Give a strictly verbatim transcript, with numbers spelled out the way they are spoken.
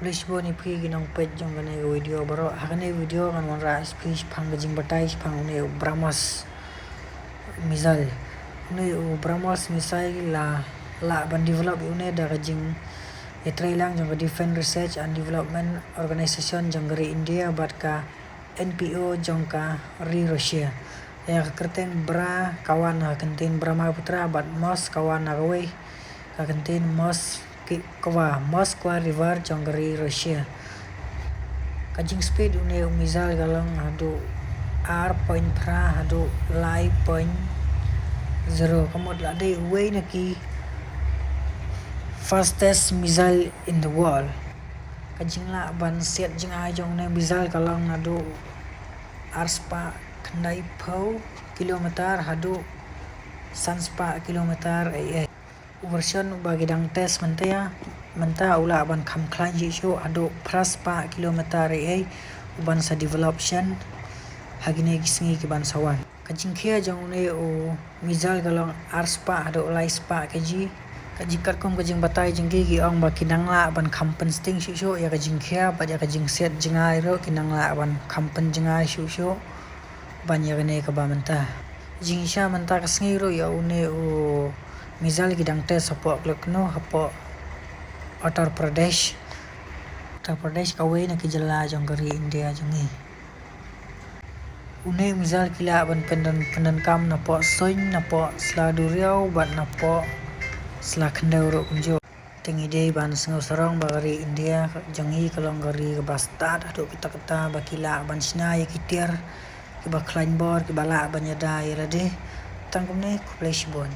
Khublei shibun ïa phi ki nongpeit jong kane ka video baroh. Ha kane ka video ngan wanrah ïa phi shaphang ka jingbatai shaphang une u BrahMos missile. Une u BrahMos missile la lah ban develop ïa une da ka jingïatreilang jong ka Defence Research and Development Organisation jong ka ri India bad ka N P O jong ka ri Russia. Ïa ka kyrteng Bra ka wan na ka kyntien Brahmaputra bad Mos ka wan na kawei ka kyntien Mos ki-, Moskva, Moskva River jong ka ri Russia. Ka jingspeed une u missile ka long haduh ar point phra haduh lai point zero, ka mut la dei uwei na ki fastest missile in the world. Ka jinglah ban siat jingai jong une u missile ka long haduh ar spah khyndai phew kilometer haduh san spah kilometer ei ei. U version uba ki dang test mynta, mynta u lah ban kham khlaiñ shuh shuh haduh phra spah kilometer ei ei, u ban sa develop shen ha kine ki sngi ki ban sa wan. Ka jingkhia jong une u missile ka long ar spah haduh lai spah kg. Ka jing, katkum ka jingbatai jong ki, ki ong ba ki nang lah ban kham pynsting shuh shuh ïa ka jingkhia bad ïa ka jingsiat jingai ruh ki nang lah ban kham pynjngai shuh shuh ban ïa kane kaba mynta. Jingshisha mynta ka sngi ruh ïa une u missile ki dang test hapoh Lucknow, hapoh Uttar Pradesh. Uttar Pradesh kawei na ki jylla jong ka ri India jong ngi. Une u missile ki lah ban pyndonkam napoh suiñ, napoh sla duriaw bad napoh sla khyndew ruh kumjuh. Te ngi dei ban sngewsarong ba ka ri India jong ngi ka long ka ri kaba stad haduh katta katta ba ki lah ban shna ïa ki tiar kiba khlaiñ bor kiba lah ban ïada ïa lade. Tang kumne, khublei shibun.